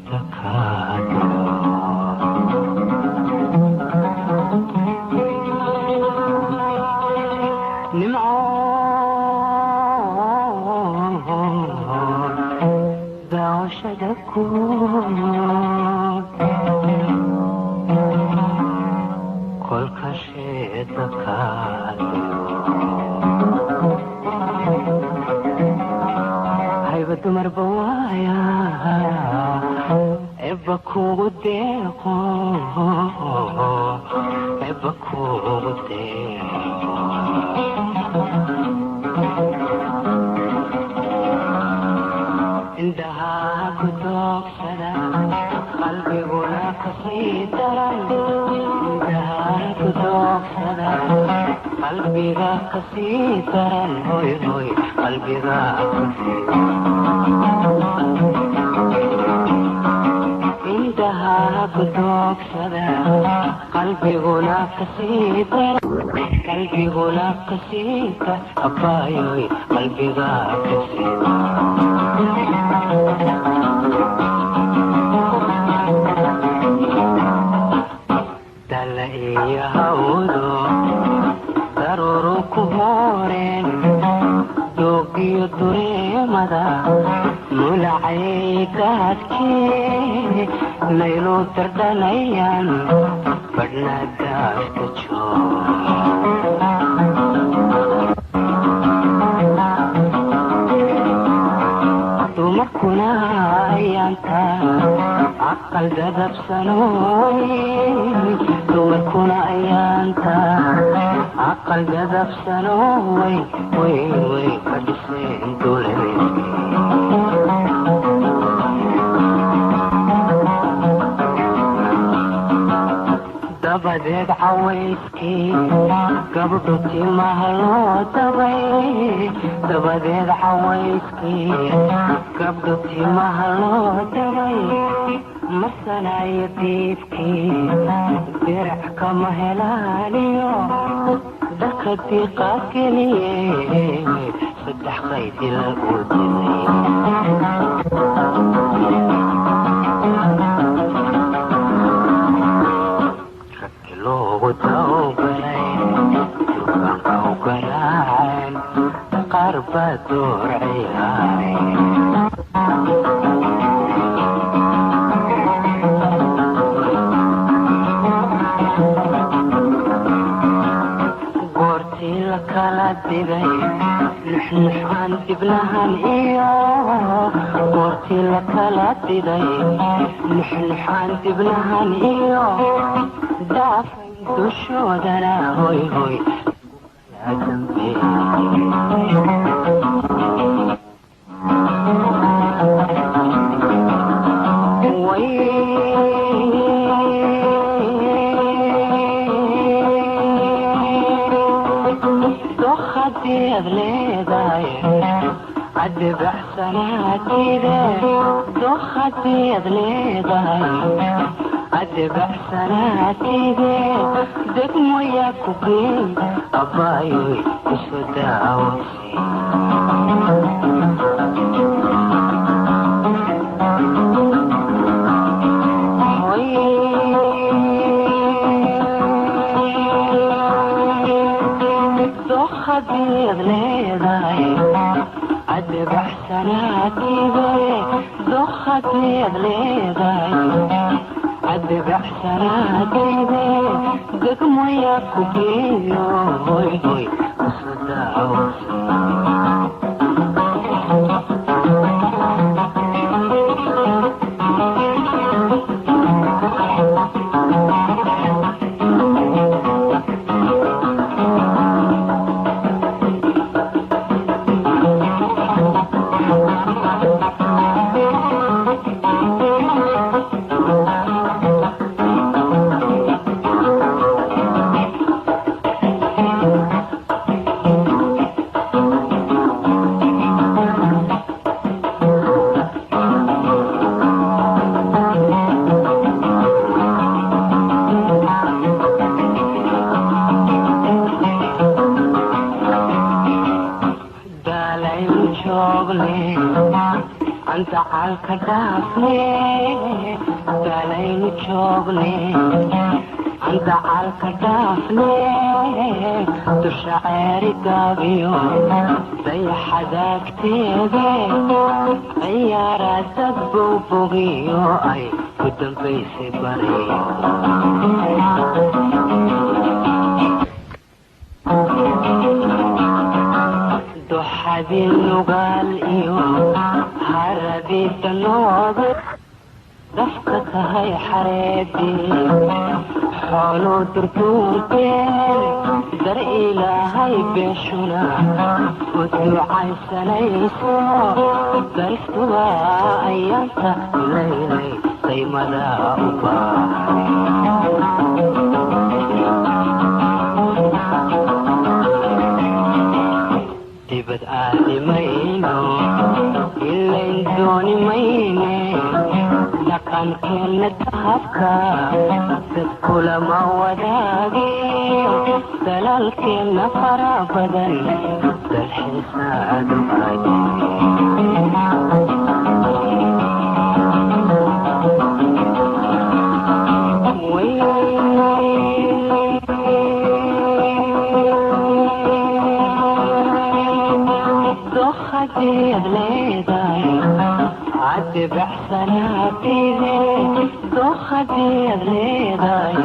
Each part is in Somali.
Sheeda kaadiro Nimcoon daawashada guud kolka sheeda kaadiro hayba dumarba waaya ebba kugu deeqo, ebba kugu deeqo. Indhahaa ku doogsada, qalbiguna kasii daran. Indhahaa ku doogsada, qalbiga kasii daran, hoy hoy, qalbiga kasii. Indhahaa ku doogsada, qalbiguna kasii daran, qalbiguna kasii dar, abaayoy, qalbiga kasii. Dala iyo hawdo daruuru ku hooreen, doogiyo dureemada mulacay daadkee laylu dardhanayaan badhna daafta joog. Dumarkuna ayaanta aqal dadabsanooy, dumarkuna ayaanta aqal dadabsano way way way ka dhiseen duleedkii. Dabadeed cawayskii gabdho timaha loo dabay, dabadeed cawayskii gabdho timaha loo dabay, masanayo diibkii dirac kama helaaniyo dharka diiqaa geliye saddex qaydi lagu diday. Raggi loogu tawgalay durbaanka u garaaceen, qaar baa door ciyaaray. Goortii la kala digay nuxnuxaan dibnahan iyo, goortii la kala diday nuxnuxaan dibnahan iyo daafay dushoodana, hoy hoy. Dokhadiad leedahay adhibaxsanaatide, dokhadiad leedahay adhibaxsanaatide, degmoyaa ku geyn abbaayoy kusoo daawasi. Dokhadiad leedahay adhibaxsanaatide, dokhadiad leedahay adhibaxsanaatide, degmoyaa ku geeyo, hoy hoy, kusoo daawasi. Dacalka dhaafne, dalaynu joogne, dacalka dhaafne, dusha ceeri gaabiyo dayaxadaagteede, ciyaara dad bowbogiyo ay ku dambaysay bari. Duxadii Nugaal iyo haradii Danooda, dafka tahay xareedii, xooluu durduurteen, dar Ilaahay beeshuna u ducaysanayso, daristuba ayaanta ilaynay daymada u baahay. Dibad aadi mayno, ilayn dooni mayne, dhaqankeenna dahabka dad kulama wadaage, dalaalkeenna fara badan dalxiisaadu. Dohadeed leedahay caddibaxsanaatide, dohadeed leedahay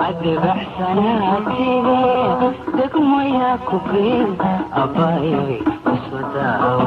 caddibaxsanaatide, degmoyaa ku geen abayoy kusoo daaw.